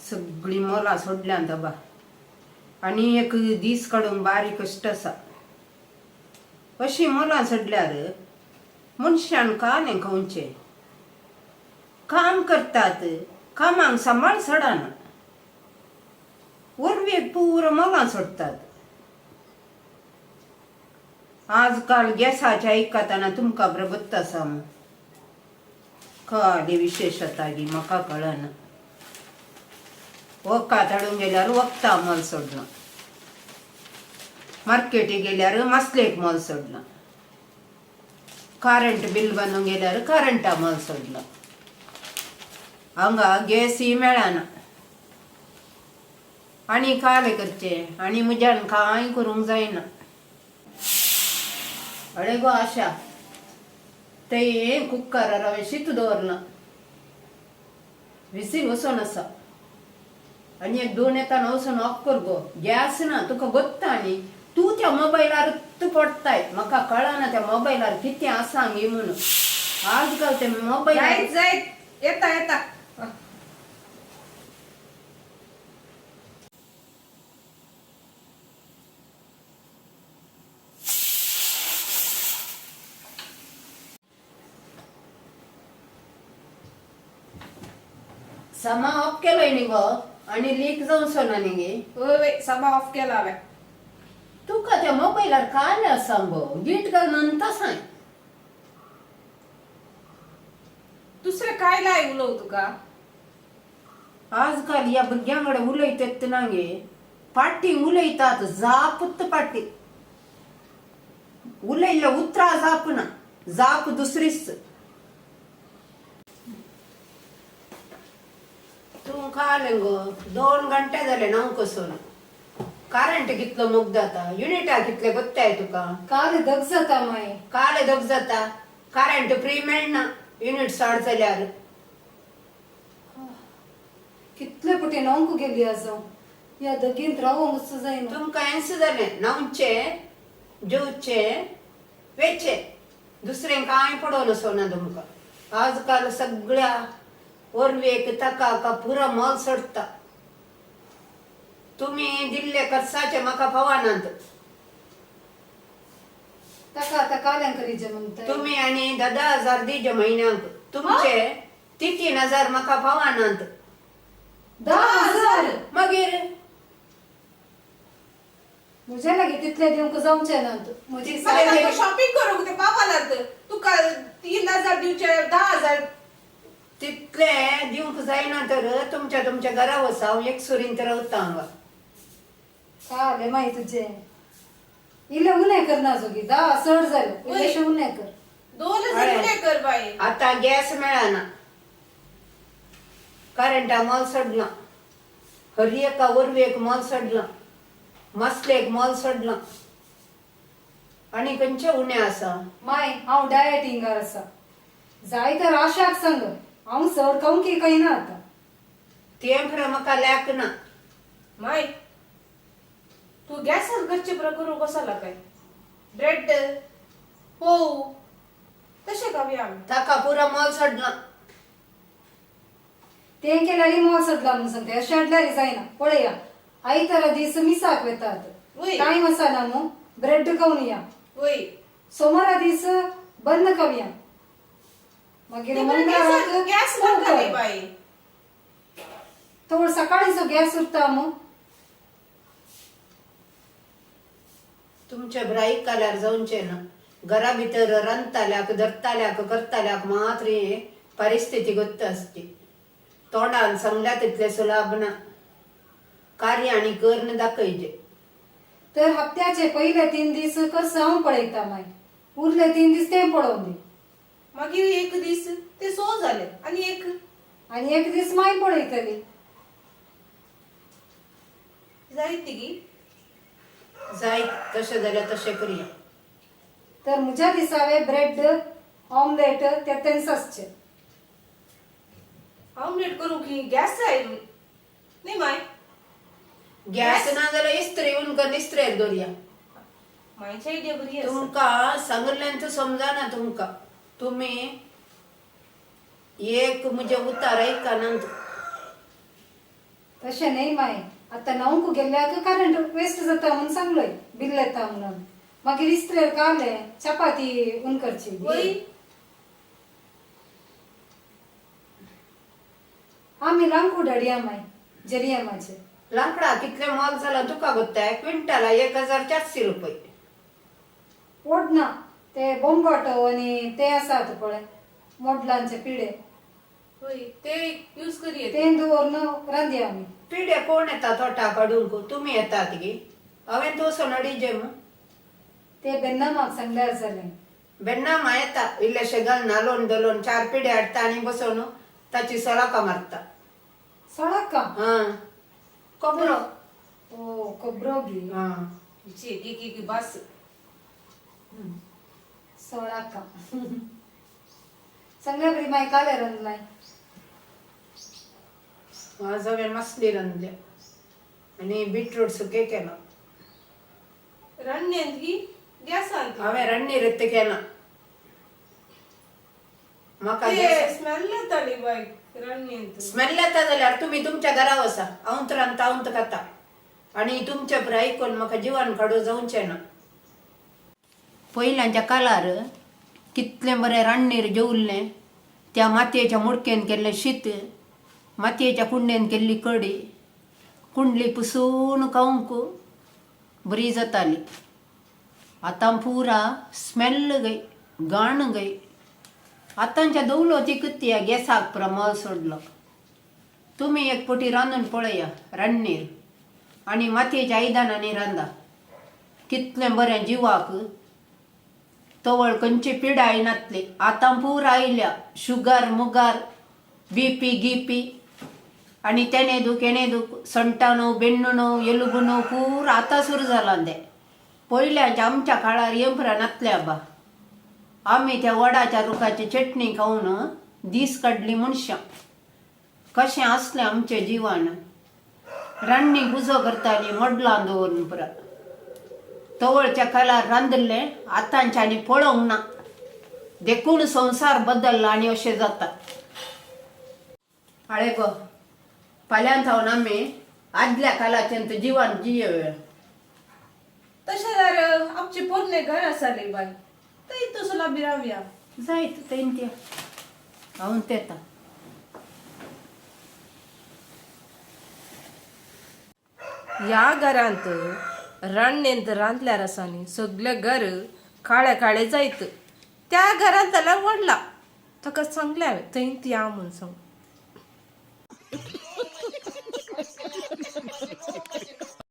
सगळीं मोलां सोडल्यांत आबा आनी एक दीस काडूंक बारीक कश्ट आसा. अशीं मोलां सोडल्यार मनशान कालें खावचें. काम करतात कामांक सांबाळ सोडना, वरवेक पुरो मोलां सोडटात. आजकाल गॅसाचें आयकतना तुमकां बरें गोत्त आसा मू. काले विशेश जाता गी म्हाका कळना. वखद हाडूंक गेल्यार वखदां मोल सोडलां, मार्केटी गेल्यार मासलेक मोल सोडलां, करंट बील बांदूंक गेल्यार करंटा मोल सोडलां. हांगा गॅसूय मेळना. आनी कालें करचें आनी म्हज्यान कांय करूंक जायना. अडे गो आशा, थंय कुकरार हांवें शीत दवरलां, विसील वचोन आसा. आनी एक दोन येताना वचोन ऑफ कर गो. गॅस ना तुका गोत्ता न्ही तूं त्या मोबायलारूच पडटाय. म्हाका कळना त्या मोबायलार कितें आसा गी म्हणून. आजकाल ते मोबायलार जायत जायत येता येता. समा ऑफ केलोय न्ही गो आनी लीक जावचो ना न्ही गे. वय वय समा ऑफ केला हांवें. तुका त्या मोबायलार कालें आसा गो, गीट घाल नंतर सांग. दुसरें काय लाय उलोवं तुका? आजकाल ह्या भुरग्यां कडेन उलयतात ना गे, फाटीं उलयतात जापूच फाटीं. उलयल्ल्या उतरां जाप ना, जाप दुसरीच. तूं कालें गो 2 घंटे जाले न्हावंक वचून. करंट कितलो मोग जाता, युनिटा कितले गोत्ताय तुका. काल धग जाता माय. काले धग जाता, करंट फ्री मेळना युनिट चड जाल्यार. कितले पटी न्हावंक गेली आज हांव, ह्या धगींत रावोंकच जायना. तुमकां हेंच जालें, न्हावचें जेवचें वेचें, दुसरें कांय पडोवन वचना तुमकां. आजकाल सगळ्या वरवेक ताका पुरो मोल सोडटा. तुमी दिल्ले खर्चाचे म्हाका पावनात. ताका आतां काल्यांक करीजे म्हणटाय. तुमी आनी 10,000 दिजे म्हयन्याक, तुमचे 3,000 म्हाका पावनात. 10,000? मागीर म्हज्या लागीं तितले दिवंक जावचे नात. म्हजी मला शॉपिंग करूंक ते पावनात. तुका 3,000 दिवचे 10,000 तितले दिवंक जायना तर तुमच्या तुमच्या घरा वचा, हांव एक सुरींत रावता हांगा. काले मागीर तुजें इल्लें उणें करना जोगी, 10 चड जालें, इल्लेशें उणें कर. 2,000 उणें कर बाई. आतां गॅस मेळना, करंटा मोल सोडलां, हर एका वरवेक मोल सोडलां, मसलेक मोल सोडलां. आनी खंयचें उणें आसा? माय हांव डायटिंगार आसा, जाय तर आशाक सांग, हांव चड खावंक खायना आतां. तें खरें म्हाका लॅक ना. माय तू गॅसार करचे बरं करूंक कसो काय? ब्रेड पोव तशें खावया आमी. ताका पुरो मोल सोडलां. तें केल्यार मोल सोडला म्हणून सांगता, अशें हाडल्यार जायना. पळया आयतारा दीस मिसाक वेतात, वय. टायम आसा ना न्हू, ब्रेड खावन या. वय. सोमारा दीस बंद खावया, मागीर मंगळाराक गॅस पोव नाका न्ही कर. बाई. थोडो सकाळीचो गॅस उरता मू. तुमच्या ब्राईक काल्यार जावचें ना. घरा भितर रांदताल्याक धरताल्याक करताल्याक मात्र हे परिस्थिती गोत्त आसची. तोंडान सांगल्या तितलें सुलाभ ना, कार्य आनी कर्ण दाखयचे. तर हप्त्याचे पयले 3 दीस कसं हांव पळयता, मागीर उरले 3 दीस तें पळोवन दी. मागीर एक दीस ते सो जाले आनी एक आनी एक दीस मागीर पळयतली. जायत गी जायत तशें जाल्यार तशें करुया. तर म्हज्या दिसावे ब्रेड ऑमलेट ते तेंच आसचे. ऑमलेट करूंक ही गॅस जाय न्ही माय? गॅस ना जाल्यार इस्त्री येवन कर, इस्त्रेर दवरया. मायची आयडिया बरी आसा. तुमकां सांगल्यान तर समजना तुमकां. तुमी एक म्हजें उतार आयकनात. तशें न्हय माय, आतां न्हावंक गेल्ल्याक करंट वेस्ट जाता म्हणून सांगलोय, बिल येता म्हणून. मागीर इस्त्रेर काले चपाती उन करची. वय. आमी लांकूड हाडया माय, जरिया माझे. लांकडा कितले मोल जाला तुका गोत्ताय? क्विंटला 1400 रुपये. ओड ना, ते बोंबाटो आनी ते आसात पळय मोडलांचे पिडे. वय, ते यूज करी. ते दवरून रांदया आमी. पिढे कोण येता तोटा काडूंक? तुमी येतात गी? हांवें तोसो नडीजे मू. ते बेन्ना म्हाका सांगल्यार जालें. बेन्ना मा येता, इल्लेशे घाल नालोवन दलोवन 4 पिढे हाडटा आनी बसोवन ताची सलाका मारता. सळाका? हा, कोपरो. ओ, कोबरो गी. हा. एक एक बस. सळाका सांगल्या बरी माय, काले रांदलाय? आज हांवें मासली रांदल्या आनी बिटरूट सुकें केलां. रान्नेंत की गॅसांत? हांवें रान्नी रत्त केलां, म्हाका ते स्मेल येताली बाय रान्नेंत. स्मेल येता जाल्यार तुमी तुमच्या घरा वसा. हांव रांदता, हांव खाता आनी तुमच्या पुरो आयकून म्हाका जिवान काडू जावचें ना. पयल्यांच्या काळार कितलें बरें रान्नीर जेवल्लें. त्या मातयेच्या मुडकेन केल्लें शीत, मातयेच्या कुंडेन केल्ली कडी, कुंडली पुसून खावंक बरी जाताली. आतां पुरा स्मेल गय, घाण गय. आतांच्या दवलो ती कित्या गॅसाक पुरा मोल सोडलो. तुमी एक पटी रांदून पळया रान्नीर आनी मातयेच्या आयदनांनी रांदा, कितलें बरें जिवाक. तवळ खंयची पिडाय नासली. आतां पुरा आयल्या शुगर मुगार, बीपी गिपी आनी तेणे दूख हेणे दूख, सणटा न्हू, बेण्णू न्हू, एलुबू न्हू, पुरा आतां सुरू जालां तें. पयल्याच्या आमच्या काळार हें नासलें आबा. आमी त्या वडाच्या रुखाची चटणी खावन दीस काडली मनशां. कशें आसलें आमचें जिवन. रान्नी उजो करताली मडलां दवरून पुरा. तवळच्या काळार रांदिल्लें आतांच्यांनी पळोवंक ना. देखून संवसार बदल्ला आनी अशें जाता. आळे गो, फाल्यां थावन आमी आदल्या काळाचें जिवन जियोया. तशें जाल्यार आमचे पोरणे घर आसाले बाय, थंय तसो बी रावया. जायत तेंत्या हांव तेता. ह्या घरांत रान्नेंत रांदल्यार आसा न्ही, सगळें घर काळे काळे जायत. त्या घरांत जाल्यार व्हडला, ताका सांगलें हांवें थंय या म्हूण सांग.